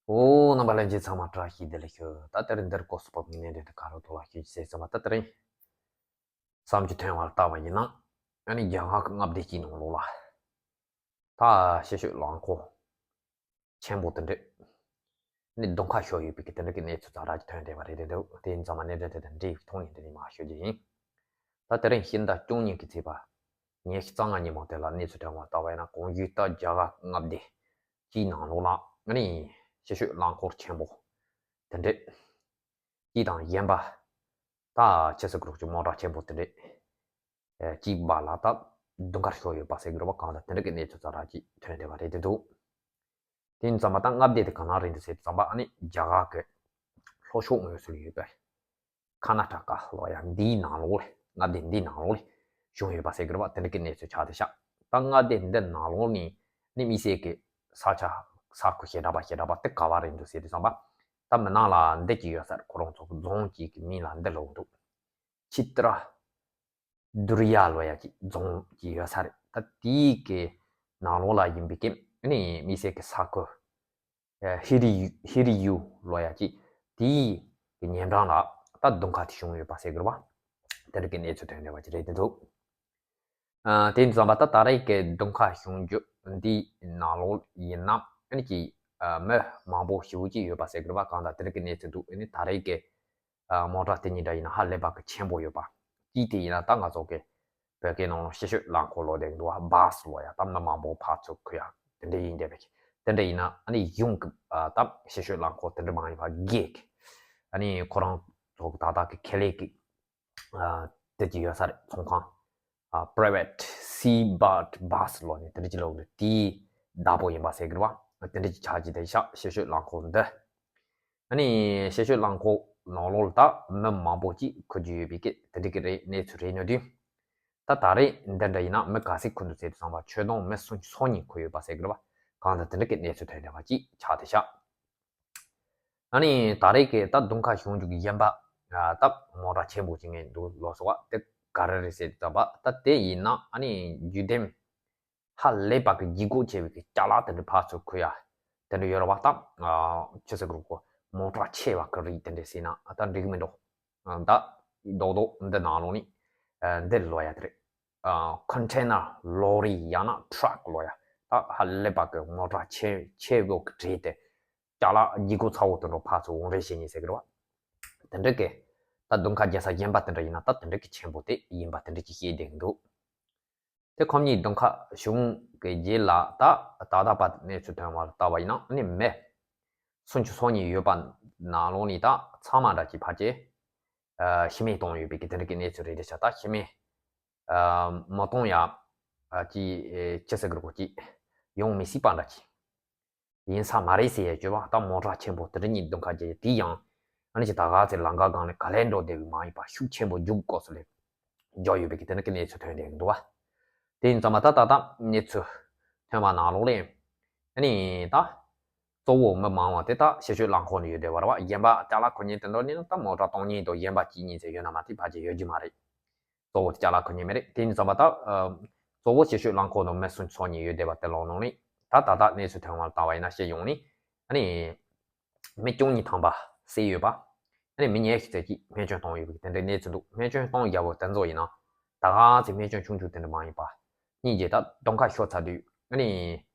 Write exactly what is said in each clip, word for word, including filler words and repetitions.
ཨོ། རྣམ་པ་ལྷན་རྒྱས་ཚང་མ་བཀྲ་ཤིས་བདེ་ལེགས་ཞུ། ད་དེ་རིང་འདིར་སྐོར་སུ་བབས་ངེས་གནས་དེ་དུ་ག་རུ་ཐོག་ལ་ཞུ་ཅི་ཟེར་ཙམ་པ། ད་དེ་རིང་བསམ་རྒྱུ་ཐོན་བར་ལྟ་བ་ཡིན་ན། ཨ་ནི་རྒྱ་གར་གྱི་མངའ་སྡེ་གཅིག་ནང་ལོགས་ལ་ད་ཤི་ཤོད་རླངས་འཁོར་ཆེན་པོ་དེ་འདྲས་ནི་རྡུང་ཁ་ཤོར་ཡོད་པའི་གི་དེ་འདྲ་གི་གནས་ཚུལ་ཛ་དྲག་ཅིག་ཐོན་བསྡད་པ་རེད་དེ་འདུག་དེ་ཡིན་ཙང་མ་གནས་དེ་དེ་དང་འབྲེལ་བའི་ཐོག་ནས་འདི་ནས་མར་ཞུ་རྒྱུ་ཡིན། ད་དེ་རིང་ཕྱི་ཟླ་བཅུ་གཉིས་ཀྱི་ཚེས་པ་ཉི་ཤུ་རྩ་ལྔ་ཉིན་མོ་དེ་ལ་གནས་ཚུལ་ཐོན་བར་ལྟ་བ་ཡིན་ན། གོང་ཞུས་ལྟར་རྒྱ་གར་མངའ་སྡེ་གཅིག་ནང་ལོགས་ལ་ཨ་ནི་ཤི་ཤོད་རླངས་འཁོར་ཆེན་པོ་དེ་འདྲས་གཅིག་དང་། གཞན་པ་ད་ཆི་ཟེར་གི་རེད། ཅིག་མོ་ཊ་ཆེན་པོ་དེ་འདྲས་ཨེ་གཅིག་བར་ལ་ད་རྡུང་ཁ་ཤོར་ཡོད་པ་ཟེར་གི་རེད་པ། གང་ལྟར་དེ་འདྲ་གི་གནས་ཚུལ་ཛ་དྲག་ཅིག་ཐོན་བསྡད་པ་རེད་དེ་འདུག་དེ་ཡིན་ཙང་མ་ད་མངའ་སྡེ་དེ་ག་ན་རེད་འདུག་ཟེར་དུས་ཙམ་པ། ཨ་ནི་རྒྱ་གར་གྱི་ལྷོ་ཕྱོགས་ངོས་སུ་ཡོད་པའི་ཁ་ན་ཊ་ཀ་ལབ་ཡ་འདིའི་ནང་ལོགས་ལ། མངའ་སྡེ་འདིའི་ནང་ལོགས་ལ་བྱུང་ཡོད་པ་ཟེར་གི་རེད་པ། དེ་འདྲ་གི་གནས་ཚུལ་ཆགས་བསྡད་ཤག་ད་མངའ་སྡེ་འདི་ནང་ལོགས་ནས་ནི་དམིགས་བསལ་གྱི་ས་ཆ་ས་ཁུལ་ཞེ་དྲག་པ་ཞེ་དྲག་པ་དེ་ག་བ་རེད་འདུག་ཟེར་དུས་ཙམ་པ། ད་མི་ནང་ལ་འདི་གཅིག་ཡོད་ས་རེད། ཁོ་རང་ཚོ་གི་རྫོང་གཅིག་གི་མིང་ལ་འདི་ལབ་འདུག་ཆི་ཏྲ་དུར་ཡ་ལབ་ཡ་གཅིག་རྫོང་གཅིག་ཡོད་ས་རེད། ད་དེའི་གི་ནང་ལོགས་ལ་ཡིན་པའི་གི་ནི་དམིགས་བསལ་གི་ས་ཁུལ་ཧི་རི་ཧི་རི་ཡུ་ལབ་ཡ་གཅིག་དེའི་གི་ཉེ་འགྲམ་ལ་ད་རྡུང་ཁ་དེ་བྱུང་ཡོད་པ་ཟེར་གི་རེད་པ། དེ་འདྲ་གི་གནས་ཚུལ་ཐོན་བསྡད་པ་ཅིག་རེད་དེ་འདུག་ཨ། དེ་ཡིན་ཙང་མ་ད་ད་རེས་ཀྱི་རྡུང་ཁ་བྱུང་རྒྱུ་འདིའི་ནང་ལོགས་ཡིན་ན། ཨ་ནི་ཅིག་ཨ། མི་མང་པོ་ཞེ་པོ་ཅིག་ཡོད་པ་ཟེར་གི་རེད་པ། གང་ལྟར་དེ་འདྲ་གི་གནས་ཚུལ་འདུག་ཨ་ནི་ད་རེས་ཀྱི་ཨ། མོ་ཊ་དེ་གཉིས་འདྲ་ཡིན་ན་ཧ་ལས་པ་གི་ཆེན་པོ་ཡོད་པ། གཅིག་དེ་ཡིན་ན་ད་ང་ཚོ་གི་བོད་སྐད་ནང་ལ་ཤི་ཤོད་རླངས་འཁོར་ལབ་བསྡད་འདུག་པ། བྷ་སི་ལབ་ཡ། ད་མི་མང་པོ་ཕར་ཚུར་འཁོར་ཡ་དེ་འདྲ་ཡིན་བསྡད་པ་གི། དེ་འདྲ་ཡིན་ན་ཨ་ནི་གཞུང་གི་ཨ། ད་ཤི་ཤོད་རླངས་འཁོར་དེ་འདྲ་མ་ཡིན་པ་སྒེར་གི། ཨ་ནི་ཁོ་རང་ཚོ་གི་ད་ལྟ་གི་ཁེ་ལས་གི་ཨ། དེ་གཅིག་ཡོད་ས་རེད། ཚོང་ཁང་། ཨ། Private Seabird Bus ལབ་ནས་དེ་འདྲ་ཅིག་ལབ་འདུག་དེའི་བདག་པོ་ཡིན་པ་ཟེར་གི་རེད་པ། དེ་འདྲ་ཅིག་ཆགས་ཀྱི་བསྡད་ཤག་ཤི་ཤོད་རླངས་འཁོར་འདི། ཨ་ནི་ཤི་ཤོད་རླངས་འཁོར་ནང་ལོགས་ལ་ད་མི་མང་པོ་ཅིག་འཁོར་གྱི་ཡོད་པའི་གི་དེ་འདྲ་གི་རེད། གནས་ཚུལ་རེད་ནོ་དུས། ད་ད་རེས་འདི་འདྲ་ཡིན་ན་མི་ག་ཚོད་འཁོར་འདུག་ཟེར་དུས་ཙམ་པ། ཁྱོན་བསྡོམས་མི་སུམ་ཅུ་སོ་གཉིས་འཁོར་ཡོད་པ་ཟེར་གི་རེད་པ། གང་ལྟར་དེ་འདྲ་གི་གནས་ཚུལ་ཐོན་བསྡད་པ་ཅིག་ཆགས་བསྡད་ཤག་ཨ་ནི་ད་རེས་ཀྱི་ད་རྡུང་ཁ་བྱུང་རྒྱུ་གི་གཞན་པ། ཨ། ད་མོ་ཊ་ཆེན་པོ་ཅིག་ངས་འདུག་ལབ་སོང་བ། དེ་ག་རེ་རེད་ཟེར་དུས་ཙམ་པ། ད་དེ་ཡིན་ན་ཨ་ནི་བརྒྱུད་འདེམས་ཧ་ལས་པ་གི་ལྗིད་ཁོག་ཆེ་བའི་གི་ཅ་ལག་དེ་འདྲ་ཕར་ཚུར་འཁོར་ཡ་དེ་འདྲ་ཡོད་རེད་པ། ད་ཨ། ཆི་ཟེར་གི་རེད། ཁོ་མོ་ཊ་ཆེ་བ་གི་རིགས་དེ་འདྲ་ཟེར་ན་ད་འགྲིག་གི་མི་འདུག་ཨ། ད་རྡོག་རྡོག་འདི་ནང་ལོགས་ནས་ཨ། འདི་ལབ་ཡ་དེ་རེད། ཨ། ཁོན་ཊེ་ནར་ལོ་རི་ཡང་ན་ཊྲག་ལབ་ཡ། ད་ཧ་ལས་པ་གི་མོ་ཊ་ཆེ་ཆེ་བོ་གི་གྲས་དེ། ཅ་ལག་ལྗིད་ཁོག་ཚ་བོ་དེ་འདྲ་ཕར་ཚུར་འོང་རེས་བྱེད་མཁན་ཟེར་གི་རེད་པ། དེ་འདྲ་གི་ད་རྡུང་ཁ་རྒྱག་ས་གཞན་པ་དེ་འདྲ་ཡིན་ན་ད་དེ་འདྲ་གི་ཆེན་པོ་དེ་ཡིན་པ་དེ་འདྲ་གི་བཤད་བསྡད་ཀྱི་འདུག་དེ་ཁོ་གཉིས་རྡུང་ཁ་བྱུང་གི་རྗེས་ལ་ད་ད་ལྟ་བར་གནས་ཚུལ་ཐོན་བར་ལྟ་བ་ཡིན་ན་ཨ་ནི་མི་སུམ་ཅུ་སོ་གཉིས་ཡོད་པ་ནང་ལོགས་ནས་ད་ཚང་མ་འདྲ་གི་ཕལ་ཆེར་ཨ། ཤི་རྨས་བཏང་ཡོད་པའི་གི་དེ་འདྲ་གི་གནས་ཚུལ་རེད་དེ་ཤག་ད་ཤི་རྨས་ཨ། མ་བཏང་ཡ་ཨ། ཅིག་ཨེ། ཅི་ཟེར་གི་རེད། ཁོ་ཅིག་ཡོང་མི་སྲིད་པ་འདྲ་ཅིག་ཡིན་ས་མ་རེད་ཟེར་ཡ་བརྗོད་པ། ད་མོ་ཊ་ཆེན་པོ་དེ་འདྲ་གཉིས་རྡུང་ཁ་རྒྱག་ཡ་དེ་ཡང་ཨ་ནི་ཅིག་ད་ག་ཚོད་ལམ་ཁ་སྒང་ནས་ག་ལེར་འགྲོ་བསྡད་པའི་མ་ཡིན་པ་ཤུགས་ཆེན་པོ་རྒྱུག་སྐབས་སུ་ལ་རྒྱག་ཡོད་པའི་གི་དེ་འདྲ་གི་གནས་ཚུལ་ཐོན་བསྡད་ཀྱི་འདུག་པ། དེ་ཡིན་ཙང་མ་ད་ད་ལྟ་གནས་ཚུལ་ཐོན་པ་ནང་ལོགས་ལ་ཨ་ནི་ད་གཙོ་བོ་མི་མང་བ་དེ་ད་ཤི་ཤོད་རླངས་འཁོར་ནང་ཡོད་བསྡད་པ་རེད་པ། གཞན་པ་ཅ་ལག་འཁོར་མཁན་དེ་འདྲ་ནི་ད་མོ་ཊ་གཏོང་མཁན་དང་གཞན་པ་གཅིག་གཉིས་ཙམ་ཡོད་ན་མ་གཏོགས་ཕལ་ཆེར་ཡོད་རྒྱུ་མ་རེད། གཙོ་བོ་དེ་ཅ་ལག་འཁོར་མཁན་མི་རེད། དེ་ཡིན་ཙང་མ་ད་ཨ། གཙོ་བོ་ཤི་ཤོད་རླངས་འཁོར་ནང་མི་སུམ་ཅུ་སོ་གཉིས་ཡོད་བསྡད་པ་དེ་ལོག་ནང་ནས་ད་ད་ལྟ་གནས་ཚུལ་ཐོན་བར་ལྟ་བ་ཡིན་ན་སྤྱི་ཡོངས་ནས་ཨ་ནི་མི་བཅུ་གཉིས་ཐམ་པ་བསད་ཡོད་པ། ཨ་ནི་མི་ཉི་ཤུ་ཙམ་ཅིག་རྨས་སྐྱོན་བཏང་ཡོད་པའི་དེ་འདྲའི་གནས་ཚུལ་འདུག་རྨས་སྐྱོན་གཏོང་རྒྱག་པ་དེ་ཚོ་ཡིན་ན་ད་ག་ཚོད་རྨས་སྐྱོན་ཆུང་ཆུང་དེ་འདྲ་མ་ཡིན་པ། སྙིང་རྗེ། ད་རྡུང་ཁ་ཤོར་ཚར་དུས་ཨ་ནི་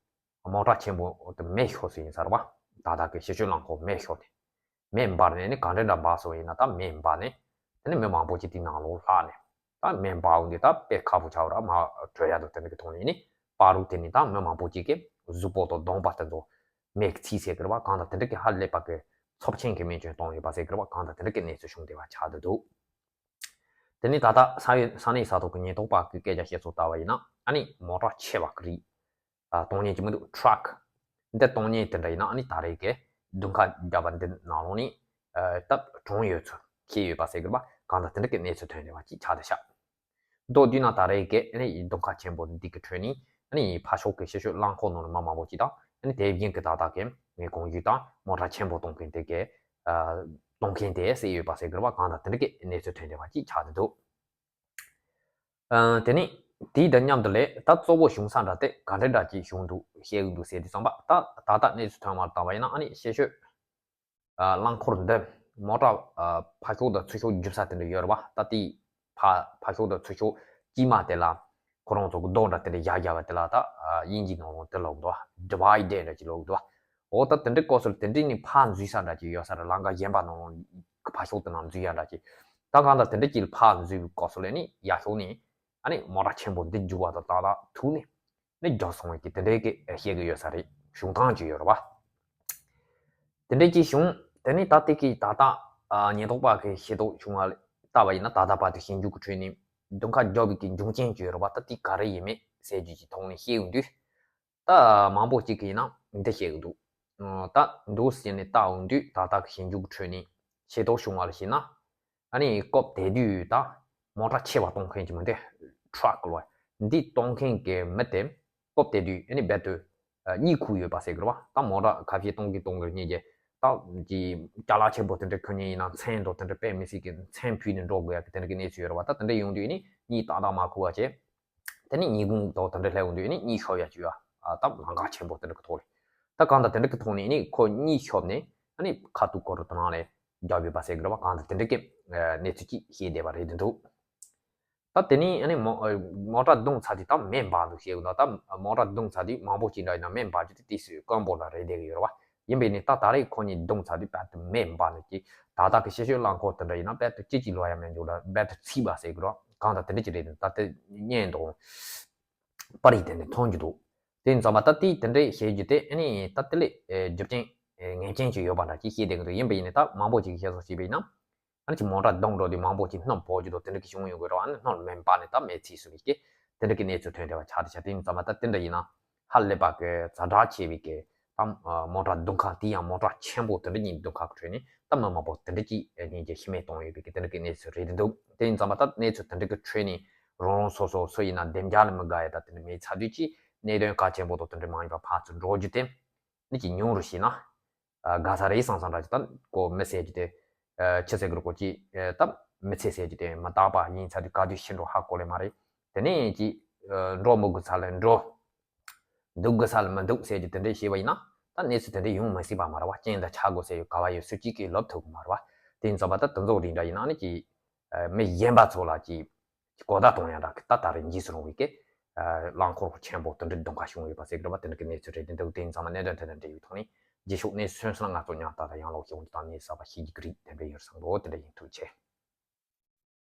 མོ་ཊ་ཆེན་པོ་དེ་མེ་ཤོར་སོང་ཡིན་ས་རེད་པ། ད་ལྟ་གི་ཤི་ཤོད་རླངས་འཁོར་མེ་ཤོར་ཏེ། མེ་འབར་ནས་ནི་ག་འདྲ་འདྲ་འབར་སོང་ཡིན་ན། ད་མེ་འབར་ནས་དེ་ནི་མི་མང་པོ་ཅིག་དེའི་ནང་ལོགས་ལྷག་ནས། ད་མེ་འབར་འོང་དུས་ད་དཔེ་ཁག་པོ་ཆགས་པ་རེད། མར་བྲོས་ཡ་དང་དེ་འདྲ་གི་ཐོག་ནས་ནི་བར་དུ་དེ་ནི་ད་མི་མང་པོ་ཅིག་གི་གཟུགས་པོ་དང་གདོང་པ་དེ་ཚོ་མེ་གིས་ཚིག་ཟེར་གི་རེད་པ། གང་ལྟར་དེ་འདྲ་གི་ཧ་ལས་པ་གི་ཚབས་ཆེན་གྱི་རྨས་སྐྱོན་བཏང་ཡོད་པ་ཟེར་གི་རེད་པ། གང་ལྟར་དེ་འདྲ་གི་གནས་ཚུལ་བྱུང་བསྡད་པ་ཆགས་བསྡད་འདུག་དེ་ནི་ད་ལྟ་ས་ཡོད་ས་གནས་ས་ཐོག་གི་ཉེན་རྟོག་པ་གི་སྐད་ཆ་བཤད་སྲོལ་ལྟ་བ་ཡིན་ན་ཨ་ནི་མོ་ཊ་ཆེ་བ་གི་རིགས། ཨ། གཏོང་མཁན་ཅིག་མི་འདུག་ཊྲག་འདི་གཏོང་མཁན་དེ་འདྲ་ཡིན་ན་ཨ་ནི་ད་རེས་ཀྱི་རྡུང་ཁ་བརྒྱབ་པ་འདི་ནང་ལོགས་ནས་ཨ། ད་གྲོངས་ཡོད་ཚུལ་བཤད་ཡོད་པ་ཟེར་གི་རེད་པ། གང་ལྟར་དེ་འདྲ་གི་གནས་ཚུལ་ཐོན་བསྡད་པ་ཅིག་ཆགས་བསྡད་ཤག་མདོར་བསྡུས་ན་ད་རེས་ཀྱི་ཨ་ནི་རྡུང་ཁ་ཆེན་པོ་འདི་གི་ཁྲོད་ནས་ཨ་ནི་ཕར་ཕྱོགས་ཀྱི་ཤི་ཤོད་རླངས་འཁོར་ནང་ལ་མི་མང་པོ་ཅིག་དང་། ཨ་ནི་དེ་བཞིན་གྱི་ད་ལྟ་གི་ངས་གོང་ཞུས་དང་མོ་ཊ་ཆེན་པོ་གཏོང་མཁན་དེ་གི་ཨ། གཏོང་མཁན་དེ་བསད་ཡོད་པ་ཟེར་གི་རེད་པ། གང་ལྟར་དེ་འདྲ་གི་གནས་ཚུལ་ཐོན་བསྡད་པ་ཅིག་ཆགས་བསྡད་འདུག་ཨ། དེ་ནས་དེའི་དང་མཉམ་དུ་ལས་ད་གཙོ་བོ་བྱུང་ས་འདྲ་དེ་ག་འདྲ་འདྲ་ཅིག་བྱུང་འདུག་བཤད་གི་འདུག་ཟེར་དུས་ཙམ་པ། ད་ད་ལྟ་གནས་ཚུལ་ཐོན་བར་བལྟས་པ་ཡིན་ན་ཨ་ནི་ཤི་ཤོད་ རླངས་འཁོར་འདི་མོ་ཊ་ཕར་ཕྱོགས་དང་ཚུར་ཕྱོགས་རྒྱུག་ས་དེ་འདྲ་ཡོད་རེད་བ། ད་དེའི་ཕ་ཕར་ཕྱོགས་དང་ཚུར་ཕྱོགས་དཀྱིལ་མ་དེ་ལ་ཁོ་རང་ཚོ་གི་རྡོ་འདྲ་དེ་འདྲ་བཞག་བཞག་པ་དེ་ལ་ད་དབྱིན་ཇིའི་ནང་ལོགས་དེ་ལབ་འདུག་བ། ཌི་བའི་ཌར་འདྲ་ཅིག་ལབ་འདུག་བ། འོ་ད་དེ་འདྲའི་སྐབས་སུ་དེ་འདྲའི་ནི་ཕར་འཛུལ་ས་འདྲ་ཅིག་ཡོད་ས་རེད། ལམ་ཁ་གཞན་པ་ནང་ལོགས་ཕར་ཕྱོགས་དེ་ནང་འཛུལ་ཡ་འདྲ་ཅིག་ད་གང་ལྟར་དེ་འདྲ་ཅིག་ཕར་འཛུལ་བའི་སྐབས་སུ་ལ་ནི་ཡར་ཕྱོགས་ནས་ཨ་ནི་མོ་ཊ་ཆེན་པོ་འདི་རྒྱུག་པ་དང་ཏག་ཏག་ཐུག་ནས་ནི་རྒྱུག་སོང་བའི་གི་དེ་འདྲའི་གི་བཤད་གི་ཡོད་ས་རེད། བྱུང་སྟངས་ཅིག་ཡོད་རེད་བ། དེ་འདྲའི་ཅིག་བྱུང་། དེ་ནས་ད་དེ་གི་ད་ལྟ་ཉེན་རྟོག་པ་གི་ཤེས་རྟོགས་བྱུང་བ་ལྟ་བ་ཡིན་ན། ད་ལྟ་བར་དུ་ཞིབ་འཇུག་གི་ཁྲོད་ནས་རྡུང་ཁ་རྒྱག་པའི་གི་འབྱུང་རྐྱེན་ཅིག་ཡོད་རེད་བ། ད་དེ་ག་རེ་ཡིན་མིན་ཟེར་རྒྱུ་ཅིག་ཐོག་ནས་བཤད་ཡོང་དུས། ད་མང་པོ་ཅིག་གིས་ཡིན་ན་འདི་བཤད་གི་འདུག་ད་འདུག་ཟེར་ནས་ལྟ་ཡོང་དུས། ད་ལྟ་གི་ཞིབ་འཇུག་གི་ཁྲོད་ནས་ཤེས་རྟོགས་བྱུང་བ་ལ་བྱས་ན། ཨ་ནི་སྐབས་དེ་དུས་ད་མོ་ཊ་ཆེ་བ་གཏོང་མཁན་གྱི་མི་འདི་ཊ་རག་ལོ། འདི་གཏོང་མཁན་གྱི་མི་དེ་སྐབས་དེ་དུས་ཨ་ནི་རྦད་དེ་གཉིད་ཁུག་ཡོད་པ་ཟེར་གི་རེད་བ། ད་མོ་ཊ་ཁ་ཤས་གཏོང་གི་གཏོང་གི་གཉིད་ཀྱི་ད་ཀྱི་ཅ་ལག་ཆེན་པོ་དེ་འདྲ་ཁུར་མཁན་ཡིན་ན་མཚོན་དང་དེ་འདྲ་དཔེ་མི་སྲིད་ཀྱི་མཚོན་ཕུད་ནས་འགྲོ་དགོས་ཡ་གི་དེ་འདྲ་གི་གནས་ཚུལ་ཡོད་རེད་བ། ད་དེ་འདྲ་ཡོང་དུས་ཨ་ནི་གཉིད་ཏག་ཏག་མ་ཁུག་པ་བྱས། དེ་ནས་ཉིན་གུང་དང་དེ་འདྲ་སླེབས་ཡོང་དུས་ནི་གཉིད་ཤོར་ཡ་བྱུང་ཡ། ཨ་ད་ལམ་ཁ་ཆེན་པོ་དེ་འདྲ་གི་ཐོག་ལ། ད་གང་ལྟར་དེ་འདྲ་གི་ཐོག་ནས་ནི་ཁོ་གཉིད་ཤོར་ནས་ཨ་ནི་ཁ་ཐུག་སྐོར་དེ་ནང་ལ་རྒྱག་ཡོད་པ་ཟེར་གི་རེད་བ། གང་ལྟར་དེ་འདྲ་གི་གནས་ཚུལ་ཅིག་ཤེས་བསྡད་པ་རེད་འདུག་ད་དེ་ནས་ཨ་ནི་མོ་མོ་ཊ་རྡུང་ཚར་དུས་ད་མེ་འབར་འདུག་བཤད་གི་འདུག་ད་མོ་ཊ་རྡུང་ཚར་དུས་མང་པོ་ཅིག་འདྲ་ཡིན་ན་མེ་འབར་རྒྱུ་དེ་དུས་སུ་སྐམ་པོ་ལ་རེད་བསྡད་གི་ཡོད་རེད་བ། ཡིན་པས་ནི་ད་ད་རེས་ཁོ་གཉིས་རྡུང་ཚར་དུས་རྦད་དེ་མེ་འབར་ནས་ཀྱི་ད་ལྟ་གི་ཕྱི་བཤོལ་རླངས་འཁོར་དེ་འདྲ་ཡིན་ན་རྦད་དེ་ཅི་ཅི་ལོ་ཡ་མེད་འཇུག་ལ་རྦད་དེ་ཚིག་པ་ཟེར་གི་རོ། གང་ལྟར་དེ་འདྲ་ཅིག་རེད། ད་དེ་བརྙན་དང་པར་རིས་དེ་འདྲ་མཐོང་རྒྱུ་འདུག་དེ་ཡིན་ཙང་མ་ད་དེ་དེ་འདྲ་བཤད་རྒྱུ་དེ་ཨ་ནི་ད་དེ་ལས་རྒྱུ་རྐྱེན་ངེས་ཅན་ཅིག་ཡོད་པ་འདྲ་ཅིག་བཤད་བསྡད་གི་འདུག་ཡིན་པ་ཡིན་ནི་ད་མང་པོ་ཅིག་གིས་བཤད་སོང་བྱས་པ་ཡིན་ན། ཨ་ནི་ཅིག་མོ་ཊ་རྡུང་འགྲོ་དུས་མང་པོ་ཅིག་སྣུམ་འབོག་རྒྱུ་དང་དེ་འདྲ་གི་བྱུང་ཡོང་གི་རེད་བ། ཨ་ནི་སྣུམ་མེ་འབར་ནས་ད་མེ་ཚིག་སོང་བའི་གི་དེ་འདྲ་གི་གནས་ཚུལ་ཐོན་བསྡད་པ་ཆགས་བསྡད་ཤག་དེ་ཡིན་ཙང་མ་ད་དེ་འདྲ་ཡིན་ན་ཧ་ལས་པ་གི་ཛ་དྲག་ཆེ་བའི་གི་ད་མོ་ཊ་རྡུང་ཁ་དེ་ཡང་མོ་ཊ་ཆེན་པོ་དེ་འདྲ་གཉིས་རྡུང་ཁ་གི་ཁྲོད་ནས་ད་མི་མང་པོ་དེ་འདྲ་གི་གཉིས་ཀྱི་ཤི་རྨས་བཏང་ཡོད་པའི་གི་དེ་འདྲ་གི་གནས་ཚུལ་རེད་འདུག་དེ་ཡིན་ཙང་མ་ད་གནས་ཚུལ་དེ་འདྲ་གི་ཁྲོད་ནས་རང་རང་སོ་སོ་སུ་ཡིན་ན་བདེ་འཇགས་ལ་མི་དགའ་ཡ་ད་དེ་འདྲ་མེད་ཚར་དུས་ཀྱི་གནད་དོན་གལ་ཆེན་པོ་དང་དེ་འདྲ་མ་ཡིན་པ་ཕར་ཚུར་འགྲོ་རྒྱུ་དེ་ནི་ཅིག་ཉུང་རུ་བྱས་ན། ཨ་དགའ་ས་རེད་བསམ་བསམ་འདྲ་ཅིག་ད་ཀོ་མི་ཟེར་རྒྱུ་དེ། ཨ་ཆི་ཟེར་གི་རེད། ཀོ་ཅིག་ཨ་ད་མི་ཚེ་ཟེར་རྒྱུ་དེ་མི་རྟག་པ་ཡིན་ཚར་དུས་ག་དུས་ཤི་འགྲོ་ཧ་གོ་ལེ་མ་རེད། དེ་ནས་ཅིག་ཨ་འགྲོ་མི་དགོས་ས་ལ་འགྲོ། འདུག་དགོས་ས་ལ་མི་འདུག་ཟེར་རྒྱུ་དེ་འདྲས་བྱས་པ་ཡིན་ན་ད་གནས་ཚུལ་དེ་འདྲས་ཡོང་མི་སྲིད་པ་མ་རེད་བ། རྐྱེན་དང་ཆ་དགོས་ཟེར་ཡོད་ག་བ་ཡོད་སུ་གཅིག་གིས་ལབ་ཐུབ་གི་མ་རེད་བ། དེ་ཡིན་ཙང་མ་ད་དེ་ཚོ་རིགས་འདྲ་ཡིན་ན་ནི་ཅིག་ཨ་མི་གཞན་པ་ཚོ་ལ་ཅིག་གོ་བརྡ་གཏོང་ཡ་འདྲ་གི་ད་ད་རེས་འཇིགས་སུ་རུང་བའི་གི་ཨ་རླངས་འཁོར་ཆེན་པོ་དེ་འདྲའི་རྡུང་ཁ་བྱུང་ཡོད་པ་ཟེར་གི་རེད་བ། དེ་འདྲ་གི་གནས་ཚུལ་རེད་དེ་འདུག་དེ་ཡིན་ཙང་མ་གནད་དོན་དེ་དང་འབྲེལ་བའི་ཐོག་ནས་རྗེས་ཕྱོགས་གནས་ཚུལ་སོན་སོན་ལ་ང་ཚོ་ཉག་ཏག་ཏག་ཡང་ལོག་ཤེས་འོང་དུ་དང་གནས་གསར་པ་ཤེས་ཀྱི་གི་རིགས་དེ་འདྲ་ཡོད་བསམ་གི་འདུག་དེ་འདྲ་ཡིན། ཐུགས་རྗེ་ཆེ།